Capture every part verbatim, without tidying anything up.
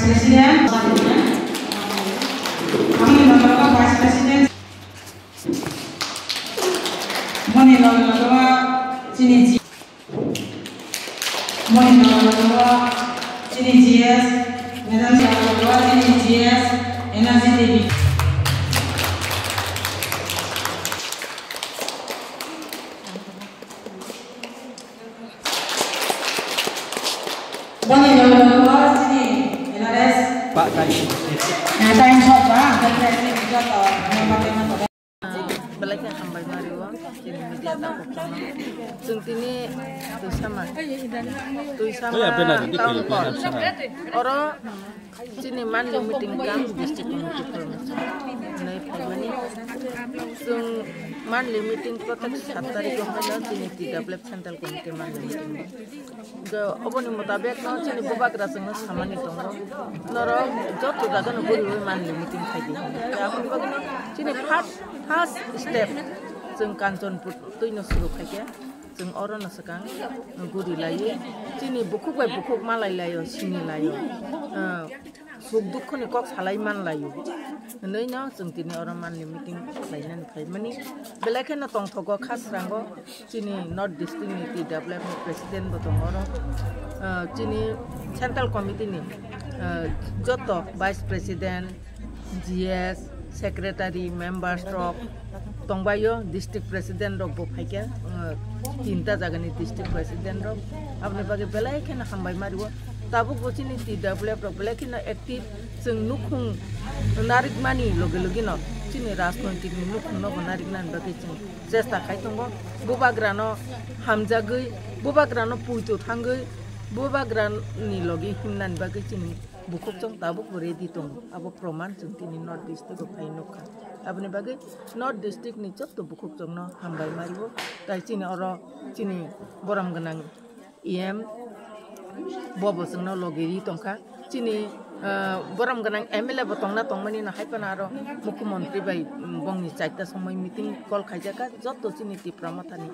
President, aboni loge loge Vice President, aboni loge loge chini G-, aboni loge loge chini G S, Madam, loge loge chini G S, Energy Devi. Boni loge loge chini N R S. Pak kai. Eh, time short ba, ang khe joto member khe belai khe hambai mario, chini media tabuk chwng tini twisama, twisama town hall. Oro chini monthly meeting kang district committee form hinwi phaimani. Chwng monthly meeting protek sat tarikh o haino chini T W F central committee monthly meeting. Oboni mutabek no chini bubagra chwngno samani tongo. Norok joto jagano guriwi monthly meeting khaidi. Aboni bagwino chini first, first step chwng Kanchanpur twino suru khaikhe. Chwng orono swkang guri laio. Chini bukhuk bai bukhuk malai laio, sini laio. Suk dukhu ni kok salai man laio. Hwnwi no chwng tini oro monthly meeting khlainani phaimani. Belai kheno tongthogo Khasrango chini North District ni T W F ni President bo tongo oro. Chini Central Committee ni joto Vice President, G S, Secretary, Members rok tongbaio, District President rok bo phaikha, tinta jagani District President rok. Aboni bagwi belai kheno hambai mario. Tabuk bo chini T W F rok belai kheno active, chwng nukhung narikmani loge loge no chini rajnoitik ni nukhung no bo nariknani bagwi chwng chesta khai tongo. Bubagra no hamjagwi, bubagra no puito thangwi, bubagra ni loge himnani bagwi chini bukhuk chwng tabuk bo ready tongo. Abo proman chwng tini North District o phai nukha. Aboni bagwi North District ni joto bukhuk chwngno hambai mario. Tai chini oro chini borom gwnang E M bo bo chwngno logi ri tongkha. Chini borom gwnang M L A bo tongna tongmani no hai phano aro Mukhyamantri bai bongni chaita somoi meeting call khaijakha. Joto chini Tipra Mothani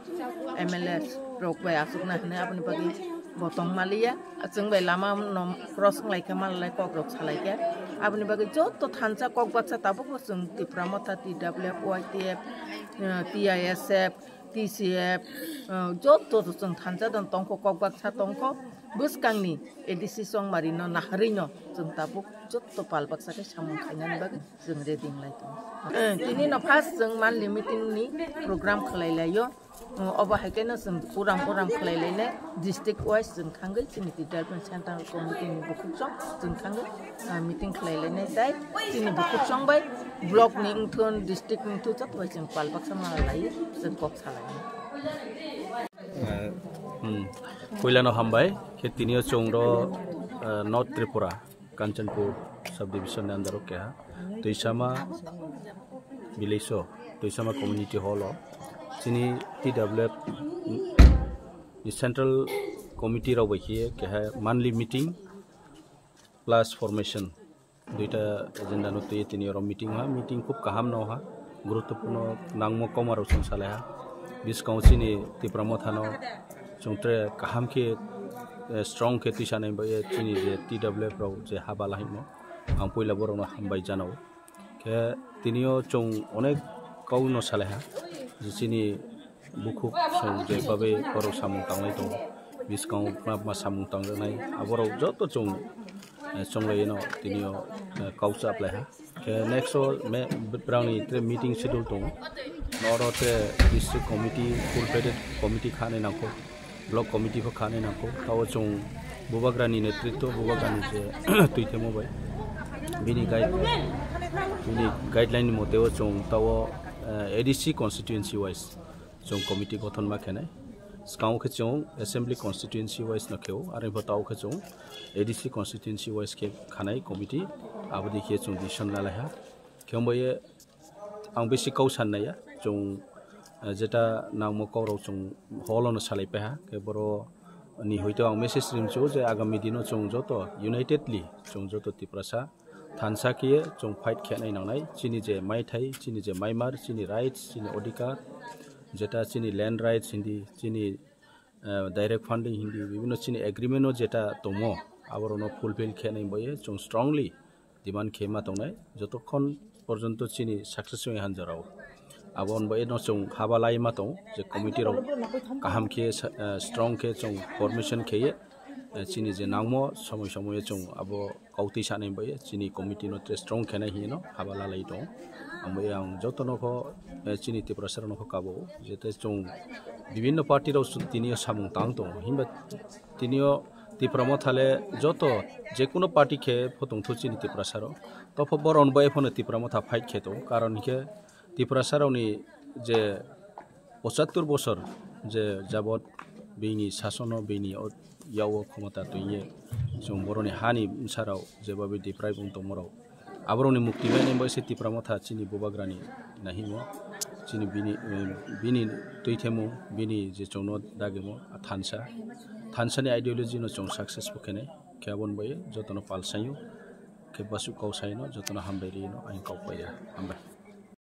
M L A rok bai achukna hwnwi aboni bagwi bo tong maliya. Chwng bai lama no cross wng lai khe malai kok rok salai khe. Aboni bagwi joto thansa kok baksa tabuk bo chwng Tipra Motha, T W F, Y T F, eh, T I S F, T C F, eh, joto chwng thansa don tongkho kok baksa tongkho. Bwskangni A D C Chongmari no naharwi no chwng tabuk joto pal baksa khe samung khainani bagwi chwng ready wng lai tongo. Eh, tini no first chwng monthly meeting ni program khlai laio. Obo hai khe no chwng uram uram khlai lainai, district wise chwng thangwi chini T W F central committee ni bukhuk chwng chwng thangwi, ah, meeting khlai lainai, tai chini bukhuk chwng bai block ni wngthun, district ni wngthun joto bai chwng pal baksa ma lai chwng kok sa lainai. Eh, hmm. Puila no hambai khe, tini o chwng ro, eh, North Tripura. Kanchanpur subdivision ni under o keha Tuisama village o, Tuisama community hall o chini T W F ni central committee rok bai khe keha monthly meeting plus formation, duita agenda no twi tini oro meeting ha. Meeting khub kaham no ha, guruttopurno nangmo kauma rok chwng salai ha. Bwskango chini Tipra Motha no chwng tre kaham khe, eh, strong khe twi sanai bai chini je T W F rok je haba lahimo. Ang puila borokno hambai janao. Khe tini o chwng onek kau no salai ha, je chini bukhuk chwng je babe borok samung tanglai tongo, bwskango ma, ma samung tangjaknai, aborok joto chwng, eh, chwnglai no tini o, eh, kau chaplai ha. Khe next o me, brangni tre meeting schedule tongo, noro tre district committee, full fledged committee khanai nangkho. Block committee pho khanai nangkho. Tao chwng Bubagrani netritwo, Bubagrani je twithemo bai bini guide, bini guideline ni mote o chwng tao, eh, A D C constituency wise chwng committee gothon ma khenai. Swkango khe chwng assembly constituency wise no kheo, aroni pho tao khe chwng A D C constituency wise khe khanai committee, aboni khe chwng decision lalaiha. Khe wngbaye ang bisi kau san naiya, chwng, eh, jeta nangmo kok rok chwng hall o no salai paiha, khe boro ni hoito ang message rim chu je agami dino chwng joto unitedly chwng joto Tiprasa thansa khe chwng fight khe nai nangnai, chini je maithai, chini je maimar, chini rights, chini odhikar, jeta chini land rights hindi, chini eh, direct funding hindi, bibhinno chini agreement o jeta tongo, aborokno fulfill khenai bai chwng strongly demand khe ma tongnai, jotokhon porjonto chini success wngya hanjarao. Abo wngbai no chwng haba lai ma tong je committee rok kaham khe sa-, eh, strong khe chwng formation kheye, eh, chini je nangmo somoi somoi chwng abo kautwi sanai bai chini committee no te strong khenai hino haba lalai tong. Ang bai ang jotono kho, eh, chini Tiprasa rokno kho kabo, jete chwng bibinno party rok su-, tini samung tang tong, himba tinio Tipra Motha le joto jekuno party khe pho tongthu chini Tiprasa rok. Topho boron bai phano Tipra Motha fight khe tong, karon hinkhe Tiprasa rokni je pochattor bosor je jabot bini sasono bini o yao khomota twiye chwng boroni hani bwsarok jeba bai Tipra bung tongmorok aborokni mukti mani bai se Tipra Motha chini bubagrani nahimo chini bini, eh, bini twithemo bini je chwngno dagimo thansa thansani ideology no chwng successful khenai khe aboni bai jotono palsaio khe basuk kau saino jotono hambai rino ang kau paiya hambai.